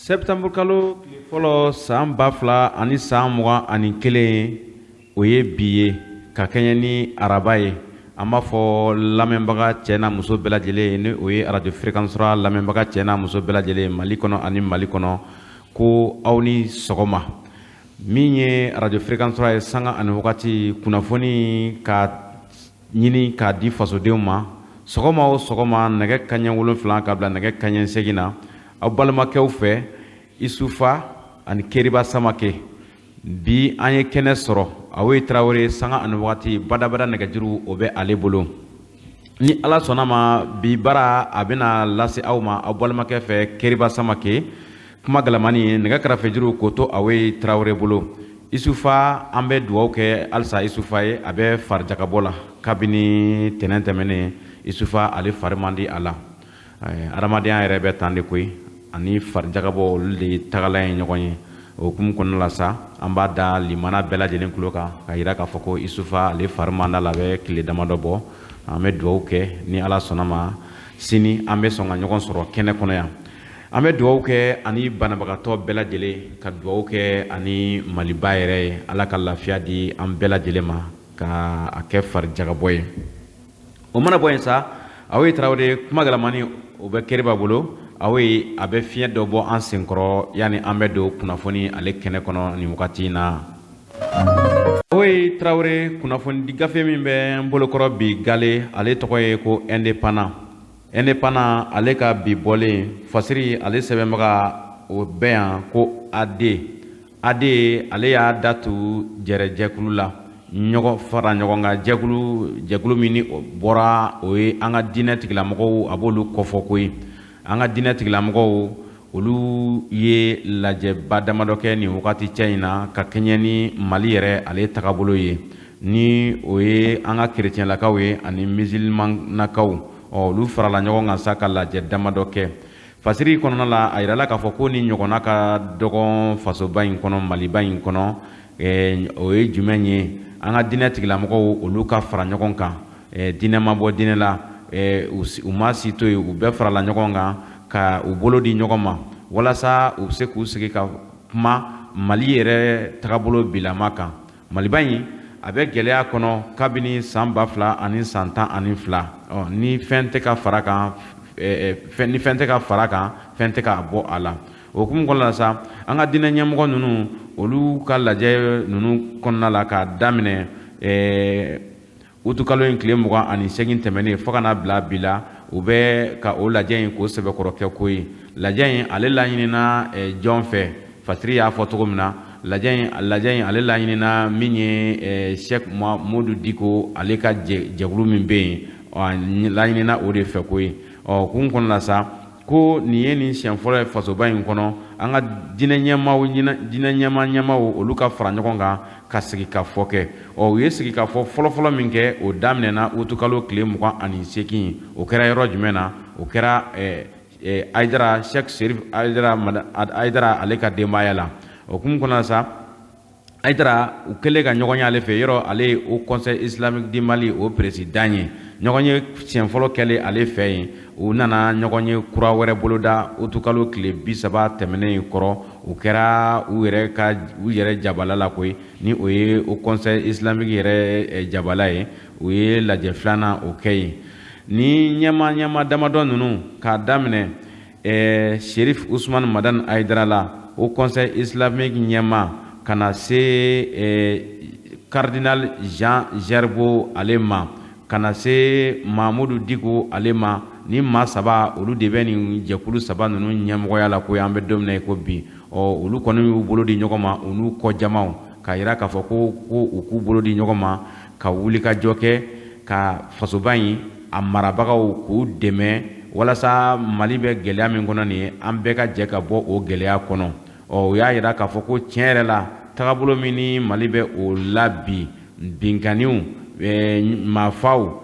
Sɛtanburukalo tile fɔlɔ san 2021, o ye bi ye, ka kɛɲɛ ni araba ye. An b'a fɔ lamɛnbaga cɛ n'a muso bɛɛ lajɛlen, ni o ye arajo Fréquence 3 lamɛnbaga cɛ n'a muso bɛɛ lajɛlen, Mali kɔnɔ ani Mali kɔnɔ, ko aw ni sɔgɔma. Min ye arajo Fréquence 3 ye, sanga ani wagati kunnafoni ka ɲini k'a di fasodenw ma sɔgɔma o sɔgɔma, nɛgɛ kaɲɛ 7 ka bila nɛgɛ kaɲɛ 8 na, aw balimakɛw fɛ, Isufa ani Keriba Samake. Bi an ye kɛnɛ sɔrɔ, Awoyi Tarawele, sanga ani wagati badabada nɛgɛjuru o bɛ ale bolo. Ni Ala sɔnna ma, bi baara a bɛna lase aw ma aw balimakɛ fɛ, Keriba Samake. Kuma galamani, nɛgɛ karafejuru k'o to Awoyi Tarawele bolo. Isufa, an bɛ dugawu kɛ halisa Isufa ye. A bɛ farijakabɔ la kabini tɛnɛn tɛmɛnen. Isufa, ale fari man di a la. Adamadenya yɛrɛ bɛ tan de koyi, ani farijakabɔ olu de ye tagalan ye ɲɔgɔn ye. O hukumu kɔnɔna la sa, an b'a da limana bɛɛ lajɛlen tulo kan ka yira k'a fɔ ko Isufa, ale fari man d'a la, a bɛ tile damadɔ bɔ. An bɛ dugawu kɛ, ni Ala sɔnna ma, sini an bɛ sɔn ka ɲɔgɔn sɔrɔ kɛnɛ kɔnɔ yan. An bɛ dugawu kɛ ani banabagatɔ bɛɛ lajɛlen, ka dugawu kɛ ani Maliba yɛrɛ ye. Ala ka lafiya di an bɛɛ lajɛlen ma, ka a kɛ farijakabɔ ye. O mana bɔ yen sa, Awoyi Tarawele, kuma galamani o bɛ Keriba bolo. Awoyi, a bɛ fiɲɛ dɔ bɔ an senkɔrɔ yanni an bɛ don kunnafoni ale kɛnɛ kɔnɔ nin wagati in na. Awoyi Tarawele, kunnafoni gafe min bɛ n bolokɔrɔ bi gale, ale tɔgɔ ye ko Indépendant. Indépendant ale ka bi bɔlen fasiri, ale sɛbɛnbaga o bɛ yan ko AD. AD ale y'a datu jɛrɛjɛkulu la, ɲɔgɔn fara ɲɔgɔn kan jɛkulu, jɛkulu min ni o bɔra, o ye an ka diinɛ tigilamɔgɔw, a b'olu kɔfɔ koyi. An ka diinɛ tigilamɔgɔw, olu ye lajɛba damadɔ kɛ nin wagati cɛ in na, ka kɛɲɛ ni Mali yɛrɛ ale tagabolo ye, ni o ye an ka kerecɛnlakaw ye ani mizilimanakaw. Ɔ, olu farala ɲɔgɔn kan sa ka lajɛ damadɔ kɛ. Fasiri kɔnɔna la, a yirala k'a fɔ ko ni ɲɔgɔnna ka dɔgɔn fasoba in kɔnɔ, Maliba in kɔnɔ. O ye jumɛn ye? An ka diinɛ tigilamɔgɔw, olu ka fara ɲɔgɔn kan. Diinɛ ma bɔ diinɛ la, u ma si to yen, u bɛɛ farala ɲɔgɔn kan ka u bolo di ɲɔgɔn ma walasa u bɛ se k'u sigi ka kuma Mali yɛrɛ tagabolo bilama kan. Maliba in a bɛ gɛlɛya kɔnɔ kabini san 2012. Ɔ, ni fɛn tɛ ka fara kan, ni fɛn tɛ ka fara kan, fɛn tɛ ka bɔ a la. O hukumu kɔnɔna la sa, an ka diinɛ ɲɛmɔgɔ ninnu, olu ka lajɛ ninnu kɔnɔna la, k'a daminɛ utukalo in tile 28 tɛmɛnen fo ka na bila bi la, u bɛ ka o lajɛ in k'o sɛbɛkɔrɔ kɛ ko ye. Lajɛ in ale laɲinina jɔn fɛ? Fasiri y'a fɔ cogo min na, lajɛ in ale laɲinina min ye Sɛki Mamudu Diko ale ka jɛkulu min bɛ yen, laɲinina o de fɛ ko ye. Ɔ, kun kɔnɔna la sa, ko nin ye nin siɲɛ fɔlɔ ye fasoba in kɔnɔ, an ka diinɛ ɲɛmaaw, diinɛ ɲɛmaa ɲɛmaaw, olu ka fara ɲɔgɔn kan ka sigi ka fɔ kɛ. Ɔ, u ye sigi ka fɔ fɔlɔfɔlɔ min kɛ, o daminɛna utukalo tile 28. O kɛra yɔrɔ jumɛn na? O kɛra Ayidara, Sɛki Serif Ayidara, Ayidara ale ka denbaya la. O hukumu kɔnɔna sa, Ayidara, u kɛlen ka ɲɔgɔn ye ale fɛ yɔrɔ, ale ye Haut Conseil islamique du Mali o président ye. Ɲɔgɔn ye siɲɛ fɔlɔ kɛlen ale fɛ yen, u nana ɲɔgɔn ye kura wɛrɛ boloda utukalo tile 30 tɛmɛnen kɔrɔ. O kɛra u yɛrɛ ka u yɛrɛ jabala la koyi, ni o ye Haut Conseil islamique yɛrɛ jabala ye. U ye lajɛ filanan o kɛ yen ni ɲɛma ɲɛma damadɔ ninnu, k'a daminɛ Serif Usman Madani Ayidara la, Haut Conseil islamique ɲɛma, ka na se cardinal Jean Zerbo ale ma, ka na se Mamudu Diko ale ma. Ni maa saba, olu de bɛ nin jɛkulu saba ninnu ɲɛmɔgɔya la ko an bɛ don min na i ko bi. Ɔ, olu kɔni y'u bolo di ɲɔgɔn ma, u n'u kɔ jamaw, k'a yira k'a fɔ ko u k'u bolo di ɲɔgɔn ma ka wuli ka jɔ kɛ ka fasoba in a marabagaw k'u dɛmɛ, walasa Mali bɛ gɛlɛya min kɔnɔ nin ye, an bɛɛ ka jɛ ka bɔ o gɛlɛya kɔnɔ. Ɔ, u y'a yira k'a fɔ ko tiɲɛ yɛrɛ la, tagabolo min ni Mali bɛ o la bi, binkanniw, maafaw,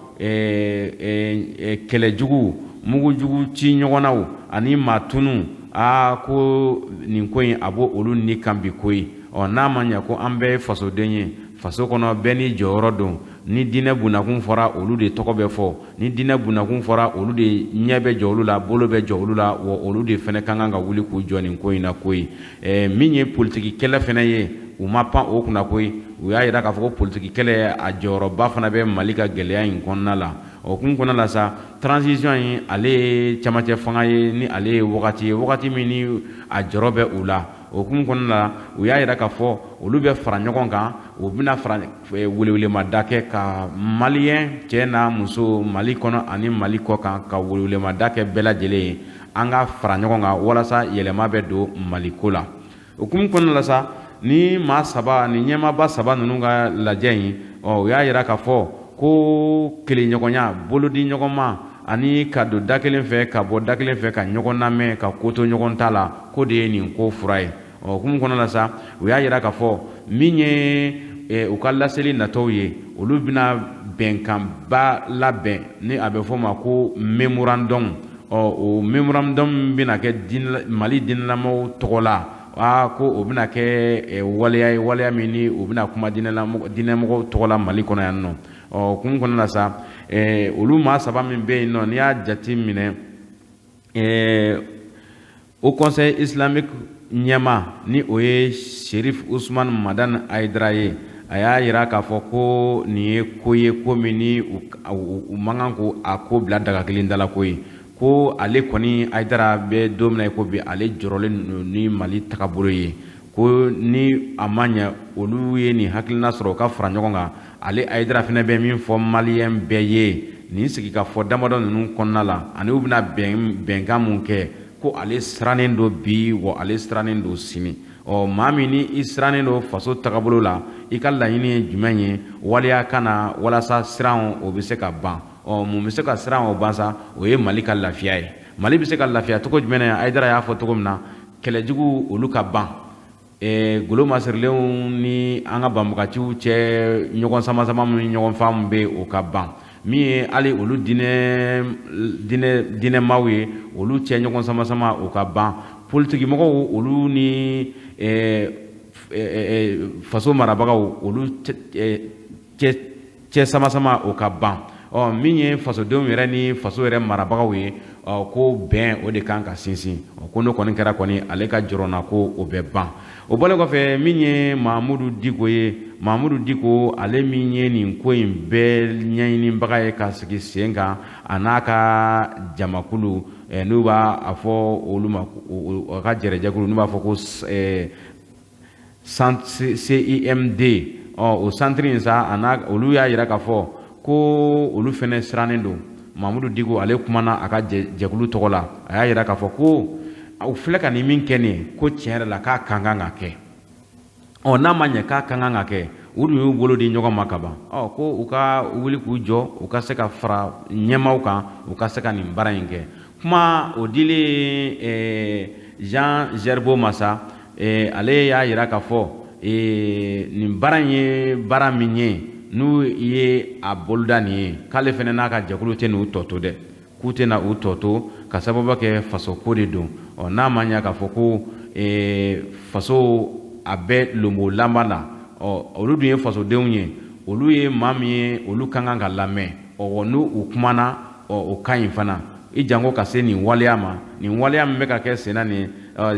kɛlɛjugu, mugujugu ci ɲɔgɔnnaw ani maa tunu, aa, ko nin ko in a b'o olu ni kan bi koyi. Ɔ, n'a ma ɲɛ ko an bɛɛ ye fasoden ye, faso kɔnɔ bɛɛ n'i jɔyɔrɔ don. Ni diinɛ bunakun fɔra, olu de tɔgɔ bɛ fɔ. Ni diinɛ bunakun fɔra, olu de ɲɛ bɛ jɔ olu la, bolo bɛ jɔ olu la, wa olu de fana ka kan ka wuli k'u jɔ nin ko in na koyi. Min ye politiki kɛlɛ fana ye, u ma pan o kunna koyi. U y'a jira k'a fɔ ko politiki kɛlɛ, a jɔyɔrɔba fana bɛ Mali ka gɛlɛya in kɔnɔna la. O kun kɔnɔna la sa, transition in, ale ye camancɛ fanga ye, ni ale ye wagati ye, wagati min ni a jɔrɔ bɛ u la. O kun kɔnɔna la, u y'a jira k'a fɔ olu bɛ fara ɲɔgɔn kan, u bɛna fara welewelemada kɛ ka maliyɛn cɛ n'a muso Mali kɔnɔ ani Mali kɔ kan, ka welewelemada kɛ bɛɛ lajɛlen ye, an ka fara ɲɔgɔn kan walasa yɛlɛma bɛ don Mali ko la. O kun kɔnɔna la sa, ni maa saba ni ɲɛmaaba saba ninnu ka lajɛ in, ɔ, u y'a jira k'a fɔ ko kelenɲɔgɔnya, bolodi ɲɔgɔn ma, ani ka don da kelen fɛ ka bɔ da kelen fɛ, ka ɲɔgɔn lamɛn, ka ko to ɲɔgɔn ta la, ko de ye nin ko fura ye. Ɔ kun kɔnɔna la sa, u y'a jira k'a fɔ min ye u ka laseli natɔw ye, olu bɛna bɛnkanba labɛn ni a bɛ fɔ o ma ko memorandum. Ɔ, o memorandum bɛna kɛ Mali diinɛlamɔgɔw tɔgɔ la. Aa, ko o bɛna kɛ waleya ye, waleya min ni u bɛna kuma diinɛmɔgɔw tɔgɔ la Mali kɔnɔ yan nɔ. Ɔ kun kɔnɔna la sa, olu maa saba min bɛ yen nɔ, n'i y'a jate minɛ, Haut Conseil islamique ɲɛmaa, ni o ye Serif Usman Madani Hayidara ye, a y'a jira k'a fɔ ko nin ye ko ye, ko min ni u man kan ko a ko bila daga kelen da la ko ye. Ko ale kɔni Hayidara bɛ don min na i ko bi, ale jɔrɔlen don ni Mali tagabolo ye. Ko ni a ma ɲɛ olu ye nin hakilina sɔrɔ, u ka fara ɲɔgɔn kan. Ale Hayidara fana bɛ min fɔ maliyɛn bɛɛ ye nin sigikafɔ damadɔ ninnu kɔnɔna la, ani u bɛna bɛnkan mun kɛ, ko ale sirannen don bi, wa ale sirannen don sini. Ɔ, maa min ni i sirannen don faso tagabolo la, i ka laɲini ye jumɛn ye waleya ka na walasa siran o bɛ se ka ban? Ɔ, mun bɛ se ka siran o ban sa? O ye Mali ka lafiya ye. Mali bɛ se ka lafiya cogo jumɛn na? Hayidara y'a fɔ cogo min na, kɛlɛjugu olu ka ban, golo masirilenw ni an ka banbagaciw cɛ ɲɔgɔn sama-sama min, ɲɔgɔn faamu bɛ, o ka ban. Min ye hali olu diinɛmaw ye, olu cɛ ɲɔgɔn sama-sama, o ka ban. Politikimɔgɔw olu ni faso marabagaw olu cɛ sama-sama, o ka ban. Ɔ, min ye fasodenw yɛrɛ ni faso yɛrɛ marabagaw ye, ɔ, ko bɛn o de kan ka sinsin. Ɔ, ko n'o kɔni kɛra kɔni, ale ka jɔrɔna ko o bɛ ban. O bɔlen kɔfɛ, min ye Mahamudu Diko ye, Mahamudu Diko, ale min ye nin ko in bɛɛ ɲɛɲinibaga ye ka sigi sen kan, a n'a ka jamakulu, n'u b'a a fɔ olu ma, a ka jɛrɛjɛkulu, n'u b'a fɔ ko CIMD. Ɔ, o centre in sa, a n'a olu y'a jira k'a fɔ ko olu fana sirannen don. Mahamudu Diko, ale kumana a ka jɛkulu tɔgɔ la. A y'a jira k'a fɔ ko u filɛ ka nin min kɛ nin ye, ko tiɲɛ yɛrɛ la, k'a ka kan ka kɛ. Ɔ, n'a ma ɲɛ k'a ka kan ka kɛ, u dun y'u bolo di ɲɔgɔn ma ka ban. Ɔ, ko u ka wuli k'u jɔ, u ka se ka fara ɲɛmaaw kan, u ka se ka nin baara in kɛ. Kuma o dilen Jean Zerbo ma sa, ale y'a jira k'a fɔ nin baara in ye baara min ye, n'u ye a boloda nin ye, k'ale fana n'a ka jɛkulu tɛ n'u tɔ to dɛ, k'u tɛna u tɔ to, ka sababu kɛ fasoko de don. Ɔ, n'a ma ɲɛ k'a fɔ ko faso a bɛ lonbo laban la, ɔ, olu dun ye fasodenw ye, olu ye maa min ye, olu ka kan ka lamɛn. Ɔ, n'u u kumana, ɔ, o ka ɲi fana, i janko ka se nin waleya ma, nin waleya min bɛ ka kɛ senna nin.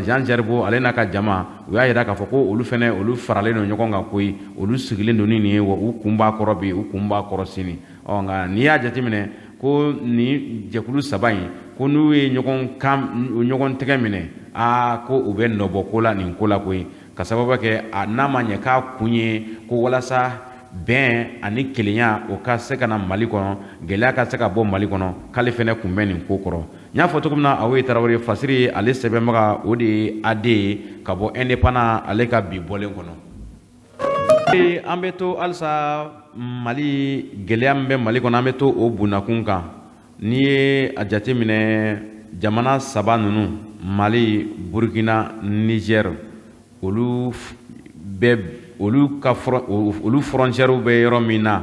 Jean Zerbo, ale n'a ka jama, u y'a jira k'a fɔ ko olu fana, olu faralen don ɲɔgɔn kan koyi, olu sigilen don ni nin ye, wa u kun b'a kɔrɔ bi, u kun b'a kɔrɔ sini. Ɔ, nka n'i y'a jateminɛ ko nin jɛkulu saba in, ko n'u ye ɲɔgɔn kan, ɲɔgɔn tɛgɛ minɛ, aa, ko u bɛ nɔbɔ ko la nin ko la koyi, ka sababu kɛ a n'a ma ɲɛ k'a kun ye ko walasa bɛn ani kelenya o ka se ka na Mali kɔnɔ, gɛlɛya ka se ka bɔ Mali kɔnɔ, k'ale fana kun bɛ nin ko kɔrɔ. N y'a fɔ cogo min na, aw ye Tarawele Fasiri, ale sɛbɛnbaga o de ye AD ye ka bɔ Indépendant, ale ka bi bɔlen kɔnɔ. An bɛ to halisa Mali, gɛlɛya min bɛ Mali kɔnɔ, an bɛ to o bundakun kan. N'i ye a jateminɛ, jamana saba ninnu, Mali, Burukina, Niger, olu bɛ olu ka olu frontières bɛ yɔrɔ min na,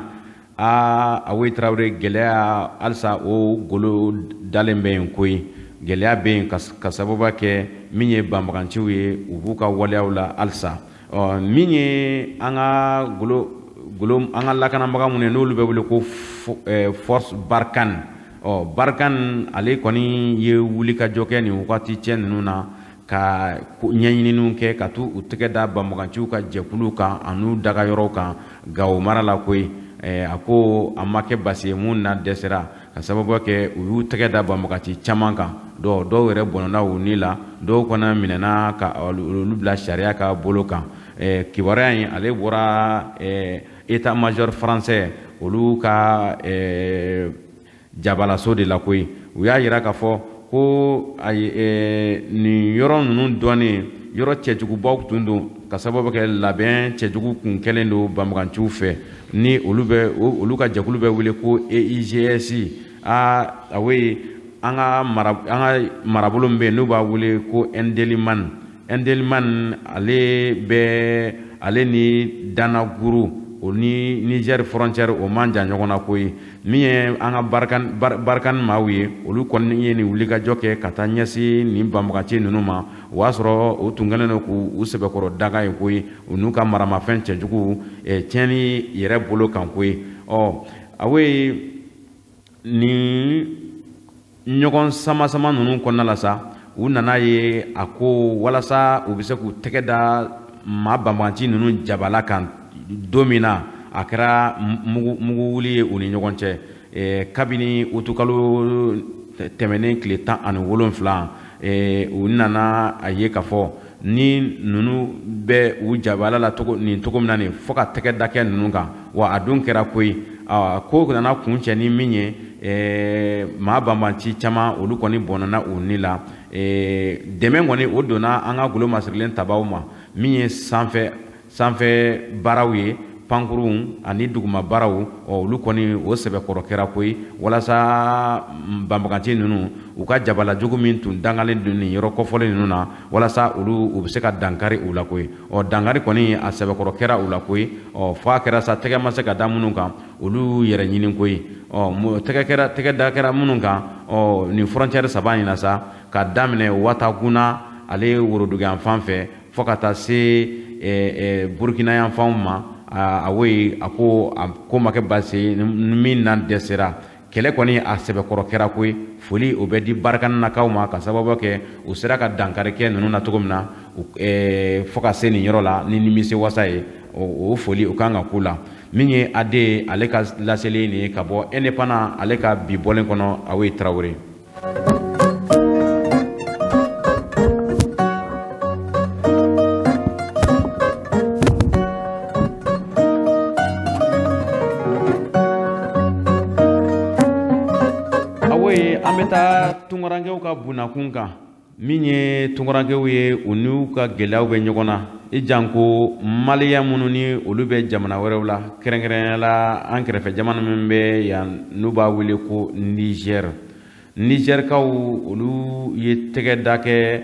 aa, Awoyi Tarawele, gɛlɛya halisa o golo dalen bɛ yen koyi. Gɛlɛya bɛ yen ka sababu kɛ min ye banbaganciw ye, u b'u ka waleyaw la halisa. Ɔ, min ye an ka golo golo an ka lakanabaga minnu ye n'olu bɛ wele ko force Barkhane. Ɔ Barkhane ale kɔni ye wulikajɔ kɛ nin wagati cɛ ninnu na ka ɲɛɲininiw kɛ ka t'u u tɛgɛ da banbaganciw ka jɛkuluw kan an'u dagayɔrɔw kan Gawo mara la koyi. A ko a ma kɛ basi ye mun na dɛsɛra ka sababu kɛ u y'u tɛgɛ da banbagaci caman kan, dɔw yɛrɛ bɔnɛna u ni la, dɔw fana minɛna ka olu bila sariya ka bolo kan. Kibaruya in ale bɔra état major français olu ka jabalaso de la koyi. U y'a yira k'a fɔ ko ayi, nin yɔrɔ ninnu dɔnnen yɔrɔ cɛjugubaw tun don, ka sababu kɛ labɛn cɛjugu kun kɛlen don banbaganciw fɛ, ni olu bɛ olu ka jɛkulu bɛ wele ko EIGS. Aa awe, an ka marabolo min bɛ yen n'u b'a wele ko Indelimane, Indelimane ale bɛ ale ni Danaguru o ni Niger frontière o man jan ɲɔgɔn na koyi. Min ye an ka Barkhane maaw ye, olu kɔni ye nin wulikajɔ kɛ ka taa ɲɛsin nin banbagaci ninnu ma. O y'a sɔrɔ o tun kɛlen don k'u sɛbɛkɔrɔ daga ye koyi, u n'u ka maramafɛn cɛjugu tiɲɛni yɛrɛ bolo kan koyi. Ɔ awe, nin ɲɔgɔn sama-sama ninnu kɔnɔna la sa, u nana ye a ko walasa u bɛ se k'u tɛgɛ da maa banbagaci ninnu jabala kan don min na, a kɛra mugu wuli ye u ni ɲɔgɔn cɛ. Kabini utukalo tɛmɛnen tile 17, u nana a ye k'a fɔ ni ninnu bɛ u jabala la cogo nin cogo min na nin, fo ka tɛgɛ da kɛ ninnu kan. Wa a dun kɛra koyi, ko nana kuncɛ ni min ye, maa banbanci caman olu kɔni bɔnɛna u ni la. Dɛmɛ kɔni o donna an ka golo masirilen tabaw ma, min ye sanfɛ baaraw ye, pankurun ani duguma baaraw, olu kɔni o sɛbɛkɔrɔ kɛra koyi, walasa banbagaci ninnu u ka jabala jugu min tun dangalen don nin yɔrɔ kɔfɔlen ninnu na, walasa olu u bɛ se ka dankari u la koyi. Ɔ dankari kɔni a sɛbɛkɔrɔ kɛra u la koyi. Ɔ fo a kɛra sa, tɛgɛ ma se ka da minnu kan, olu yɛrɛ ɲini koyi. Ɔ tɛgɛ da kɛra minnu kan, ɔ nin frontière saba in na sa, ka daminɛ Wataguna ale worodugu fan fɛ fo ka taa se Burukina yanfanw ma. A a ko a ko ma kɛ baasi ye min na dɛsɛra, kɛlɛ kɔni a sɛbɛkɔrɔ kɛra koyi. Foli o bɛ di Barikannakaw ma, ka sababu kɛ u sera ka dankari kɛ ninnu na cogo min na fo ka se nin yɔrɔ la ni nimisi wasa ye, o foli o kan ka k'u la. Min ye AD ale ka laseli nin ye ka bɔ Indépendant ale ka bi bɔlen kɔnɔ, Awoyi Tarawele. Awoyi, an bɛ taa tunkarankew ka bunakun kan. Min ye tunkarankew ye, u n'u ka gɛlɛyaw bɛ ɲɔgɔn na, i janko maliyɛn minnu ni olu bɛ jamana wɛrɛw la, kɛrɛnkɛrɛnnenya la an kɛrɛfɛ jamana min bɛ yan n'u b'a wele ko Niger. Nizɛrikaw olu ye tɛgɛ da kɛ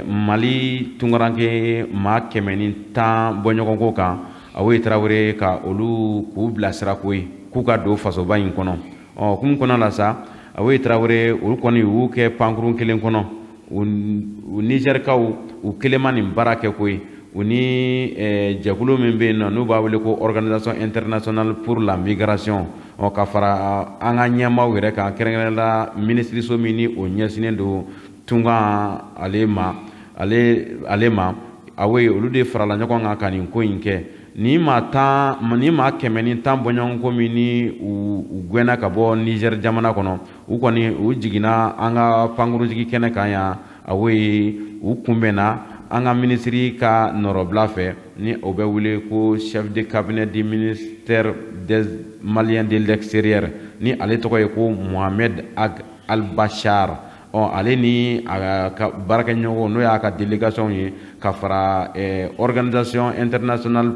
Mali tunkaranke maa 110 bɔɲɔgɔnko kan, Awoyi Tarawele, ka olu k'u bilasira koyi, k'u ka don fasoba in kɔnɔ. Ɔ hukumu kɔnɔ la sa, Awoyi Tarawele, olu kɔni u y'u kɛ pankurun kelen kɔnɔ. U Nizɛrikaw u kelen ma nin baara kɛ koyi, u ni jɛkulu min bɛ yen nɔ n'u b'a wele ko Organisation internationale pour la migration, ɔ ka fara an ka ɲɛmaaw yɛrɛ kan, kɛrɛnkɛrɛnnenya la minisiriso min ni o ɲɛsinnen don tunkan ale ma ale ma. Awoyi, olu de farala ɲɔgɔn kan ka nin ko in kɛ. Nin maa 110 bɔɲɔgɔnko min ni u gɛnna ka bɔ Nizɛri jamana kɔnɔ, u kɔni u jiginna an ka pankurunjigi kɛnɛ kan yan. Awoyi, u kunbɛnna an ka minisiri ka nɔrɔbila fɛ, ni o bɛ wele ko chef de cabinet du ministère des Maliens de l'extérieur, ni ale tɔgɔ ye ko Mohamed Ag Albachar. Ɔ ale ni a ka baarakɛɲɔgɔn, n'o y'a ka délégation ye, ka fara Organisation internationale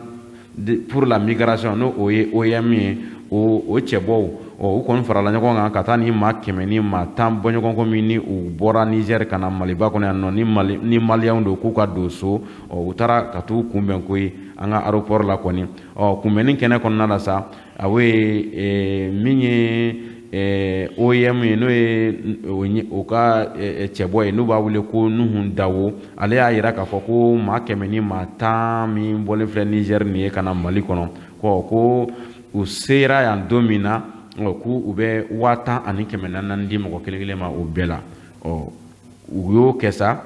pour la migration, n'o o ye OIM ye, o cɛbɔw, ɔ u kɔni farala ɲɔgɔn kan ka taa ni maa kɛmɛ ni maa tan bɔɲɔgɔnko min ni u bɔra Nizɛri ka na Maliba kɔnɔ yan nɔ, ni Mali ni maliyɛnw don, k'u ka don so. Ɔ u taara ka t'u kunbɛn koyi an ka aéroport la kɔni. Ɔ kunbɛnni kɛnɛ kɔnɔna la sa, a ye min ye OIM ye, n'o ye o ka cɛbɔ ye, n'u b'a wele ko Nuhun Dawo, ale y'a yira k'a fɔ ko maa 110 min bɔlen filɛ Niger nin ye ka na Mali kɔnɔ, ko u sera yan don min na, k'u u bɛ 10,400 di mɔgɔ kelen kelen ma o bɛɛ la. Ɔ, u y'o kɛ sa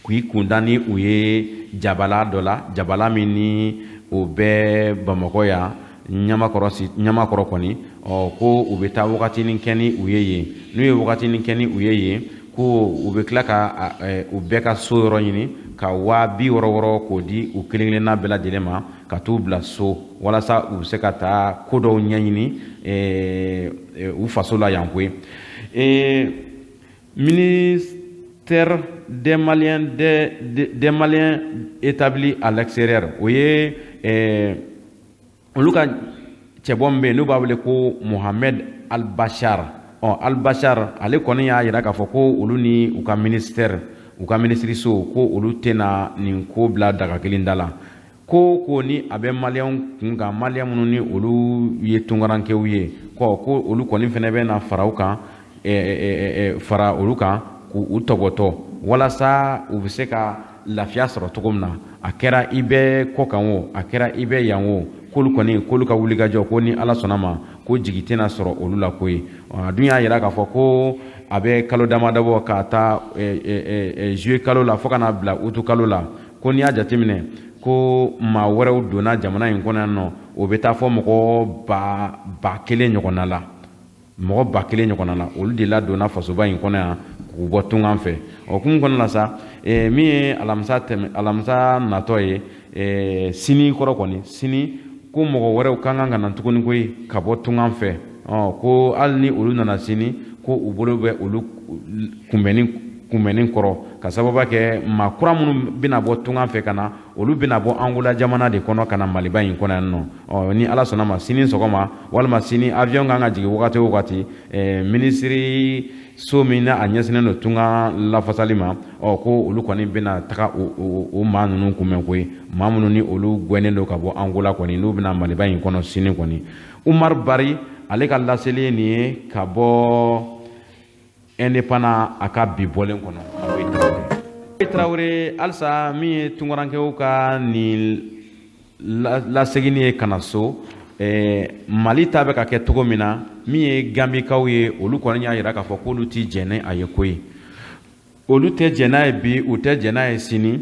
k'i kunda ni u ye jabala dɔ la, jabala min ni o bɛ Bamakɔ yan Ɲamakɔrɔ kɔni. Ɔ, ko u bɛ taa wagatinin kɛ ni u ye yen. N'u ye wagatinin kɛ ni u ye yen, ko u bɛ tila ka u bɛɛ ka so yɔrɔ ɲini ka 60 60 k'o di u kelen kelenna bɛɛ lajɛlen ma ka t'u bila so, walasa u bɛ se ka taa ko dɔw ɲɛɲini u faso la yan koyi. Ministère des Maliens établis à l'extérieur, o ye olu ka cɛbɔ min bɛ yen n'u b'a wele ko Mohamed Al-Bachar. Ɔ, Al-Bachar ale kɔni y'a yira k'a fɔ ko olu ni u ka ministère, u ka minisiriso, ko olu tɛna nin ko bila daga kelen da la. Ko ko ni a bɛ Maliyɛnw kun kan, Maliyɛn minnu ni olu ye tunkarankew ye, ko olu kɔni fana bɛ na fara u kan, fara olu kan k'u tɔbɔtɔ, walasa u bɛ se ka lafiya sɔrɔ cogo min na. A kɛra i bɛ kɔ kan o, a kɛra i bɛ yan o, k'olu kɔni, k'olu ka wulikajɔ, ko ni Ala sɔnna ma, ko jigi tɛna sɔrɔ olu la koyi. A dun y'a yira k'a fɔ ko a bɛ kalo damadɔ bɔ, k'a ta juillet kalo la fo ka n'a bila août kalo la, ko n'i y'a jateminɛ ko maa wɛrɛw donna jamana in kɔnɔ yan nɔ, o bɛ taa fɔ mɔgɔ 1000 ɲɔgɔnna la, mɔgɔ 1000 ɲɔgɔnna la, olu de ladonna fasoba in kɔnɔ yan k'u bɔ tungan fɛ. O hukumu kɔnɔna la sa, min ye alamisa tɛmɛ, alamisa natɔ ye, sini kɔrɔ kɔni, sini, ko mɔgɔ wɛrɛw ka kan ka na tuguni koyi ka bɔ tungan fɛ. Ɔ, ko hali ni olu nana sini, ko u bolo bɛ olu kunbɛnni kɔrɔ, ka sababu kɛ maa kura minnu bɛna bɔ tungan fɛ ka na, olu bɛna bɔ Angola jamana de kɔnɔ ka na Maliba in kɔnɔ yan nɔ. Ɔ, ni Ala sɔnna ma, sini sɔgɔma walima sini, avion kan ka jigin wagati o wagati, minisiri so min n'a a ɲɛsinnen don tungan lafasali ma, ɔ, ko olu kɔni bɛna taga o maa ninnu kunbɛn koyi, maa minnu ni olu gɛnnen don ka bɔ Angola kɔni, n'u bɛna Maliba in kɔnɔ sini kɔni. Umar Bari ale ka laseli ye nin ye ka bɔ Indépendant a ka bi bɔlen kɔnɔ. Tarawele, halisa min ye tunkarankɛw ka nin laseginni ye ka na so, Mali ta bɛ ka kɛ cogo min na, min ye Gambikaw ye, olu kɔni y'a yira k'a fɔ k'olu ti jɛn ni a ye koyi. Olu tɛ jɛn n'a ye bi, u tɛ jɛn n'a ye sini,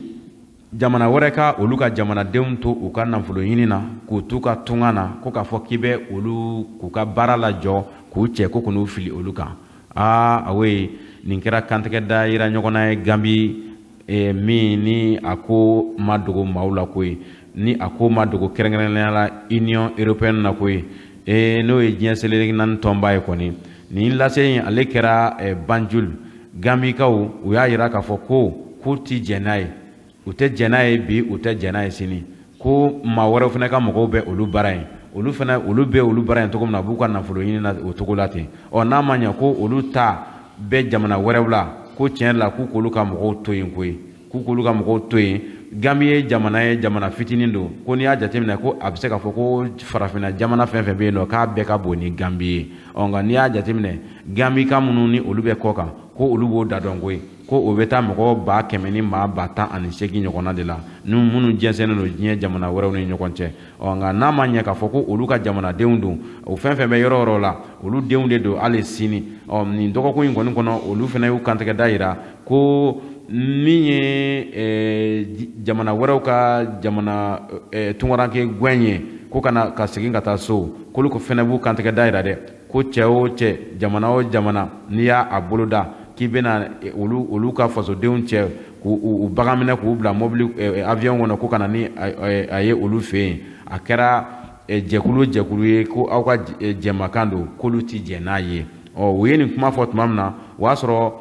jamana wɛrɛ ka olu ka jamanadenw to u ka nafolo ɲini na, k'u t'u ka tunga na, ko k'a fɔ k'i bɛ olu k'u ka baara lajɔ, k'u cɛ ko k'u fili olu kan. Aa, awoye, nin kɛra kantigɛ da yira ɲɔgɔn na ye Gambi, min ni a ko ma dogo maaw la koyi, ni a ko ma dogo kɛrɛnkɛrɛnnenya la Union européenne na koyi, n'o ye diɲɛ seleke naani tɔnba ye kɔni. Nin lase in ale kɛra Banjul. Gambikaw, u y'a yira k'a fɔ ko k'u ti jɛn n'a ye, u tɛ jɛn n'a ye bi, u tɛ jɛn n'a ye sini, ko maa wɛrɛw fana ka mɔgɔw bɛ olu baara in, olu fana, olu bɛ olu baara in cogo min na, u b'u ka nafolo ɲini na o cogo la ten. Ɔ, n'a ma ɲɛ ko olu ta bɛ jamana wɛrɛw la, ko tiɲɛ la, k'u k'olu ka mɔgɔw to yen koyi, k'u k'olu ka mɔgɔw to yen. Gambi ye jamana ye, jamana fitinin don, ko n'i y'a jateminɛ, ko a bɛ se k'a fɔ ko farafinna jamana fɛn fɛn bɛ yen nɔ, k'a bɛɛ ka bon ni Gambi ye. Ɔ, nka n'i y'a jateminɛ, Gambika minnu ni olu bɛ kɔ kan, ko olu b'o da dɔn koyi, ko o bɛ taa mɔgɔ 100 ni maa 18,000 ɲɔgɔnna de la, ni minnu jɛnsɛnnen don diɲɛ jamana wɛrɛw ni ɲɔgɔn cɛ. Ɔ, nka n'a ma ɲɛ k'a fɔ ko olu ka jamanadenw don, o fɛn fɛn bɛ yɔrɔ yɔrɔ la, olu denw de don hali sini. Ɔ, nin dɔgɔkun in kɔni kɔnɔ, olu fana y'u kantigɛ da yira ko min ye jamana wɛrɛw ka jamana tunkaranke gɛn ye, ko kana ka segin ka taa so, k'olu ko fana b'u kantigɛ da yira dɛ, ko cɛ o cɛ, jamana o jamana, n'i y'a a boloda k'i bɛna olu ka fasodenw cɛ k'u bagan minɛ k'u bila mobili, avion kɔnɔ, ko ka na ni a ye olu fɛ yen, a kɛra jɛkulu jɛkulu ye, ko aw ka jɛmakan don, k'olu ti jɛn n'a ye. Ɔ, u ye nin kuma fɔ tuma min na, o y'a sɔrɔ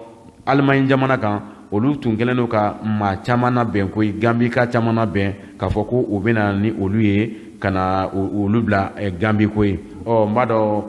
Alimaɲi jamana kan, olu tun kɛlen don ka maa caman labɛn koyi, Gambika caman labɛn k'a fɔ ko u bɛna ni olu ye ka na olu bila Gambi koyi. Ɔ, n b'a dɔn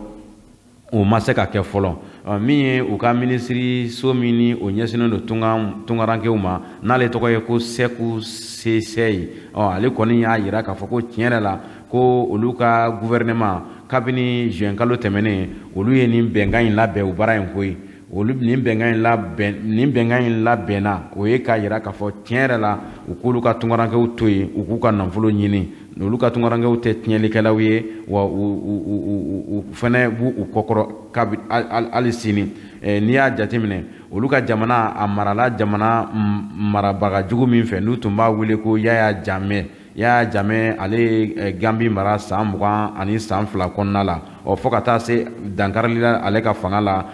o ma se ka kɛ fɔlɔ. Min ye u ka minisiri so min ni o ɲɛsinnen don tunkarankew ma, n'ale tɔgɔ ye ko Sɛku Sesɛyi, ɔ, ale kɔni y'a yira k'a fɔ ko tiɲɛ yɛrɛ la, ko olu ka gouvernement Kabini juin kalo tɛmɛnen, olu ye nin bɛnkan in labɛn u bara in koyi. Olu nin bɛnkan in labɛn, nin bɛnkan in labɛnna, o ye k'a jira k'a fɔ tiɲɛ yɛrɛ la, u k'olu ka tunkarankew to yen, u k'u ka nafolo ɲini. Olu ka tunkarankew tɛ tiɲɛlikɛlaw ye, wa u fana b'u u kɔkɔrɔ kabi hali sini. N'i y'a jateminɛ, olu ka jamana a marala jamana marabaga jugu min fɛ, n'u tun b'a wele ko Yaya Jamɛ. Yaya Jamɛ, ale ye Gambi mara san 20 ani san 2 kɔnɔna la. Ɔ, fo ka taa se dankarili la ale ka fanga la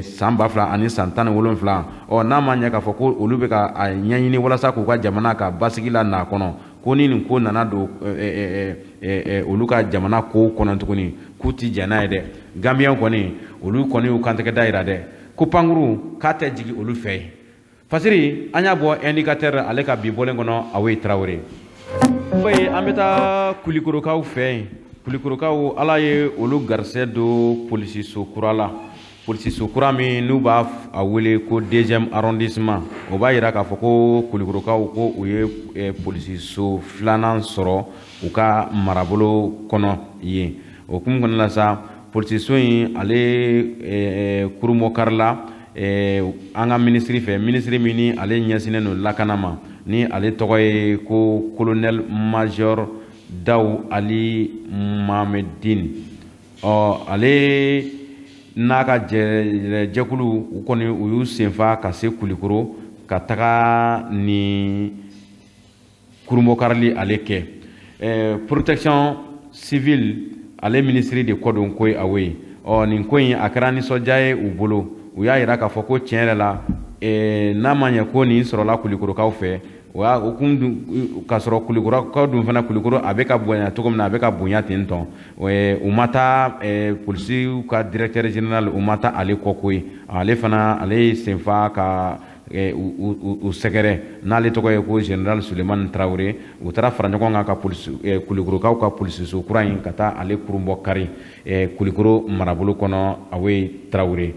san 2017. Ɔ, n'a ma ɲɛ k'a fɔ ko olu bɛ ka a ɲɛɲini walasa k'u ka jamana ka basigi la n'a kɔnɔ, ko ni nin ko nana don olu ka jamana kow kɔnɔ tuguni, k'u ti jɛn n'a ye dɛ. Gambiyɛn kɔni, olu kɔni y'u kantigɛ da yira dɛ, ko pankuru k'a tɛ jigin olu fɛ yen. Fasiri, an y'a bɔ Indicateur ale ka bi bɔlen kɔnɔ. Awoyi Tarawele foyi, an bɛ taa Kulikorokaw fɛ yen. Kulikorokaw, Ala ye olu garisɛ don polisiso kura la, polisiso kura min n'u b'a a wele ko deuxième arrondissement. O b'a yira k'a fɔ ko Kulikorokaw, ko u ye polisiso filanan sɔrɔ u ka marabolo kɔnɔ yen. O hukumu kɔnɔna la sa, polisiso in ale kurunbonkarila an ka minisiri fɛ, minisiri min ni ale ɲɛsinnen don lakana ma, ni ale tɔgɔ ye ko colonel major Daw Ali Mohamedine. Ɔ, ale n'a ka jɛkulu, u kɔni u y'u senfa ka se Kulikoro ka taga ni kurunbonkarili ale kɛ. Protection civile ale minisiri de kɔ don ko ye awo ye. Ɔ, nin ko in a kɛra nisɔndiya ye u bolo. U y'a yira k'a fɔ ko tiɲɛ yɛrɛ la, n'a ma ɲɛ ko nin sɔrɔla Kulikorokaw fɛ, o y'a o kun k'a sɔrɔ Kulikorokaw dun fana, Kulikoro a bɛ ka bonya cogo min na, a bɛ ka bonya ten tɔn. U ma taa polisiw ka directeur général, u ma taa ale kɔ koyi. Ale fana, ale ye senfa ka u sɛgɛrɛ, n'ale tɔgɔ ye ko général Sulemani Tarawele. U taara fara ɲɔgɔn kan ka polisi Kulikorokaw ka polisiso kura in ka taa ale kurunbɔ kari Kulikoro marabolo kɔnɔ. Awoyi Tarawele.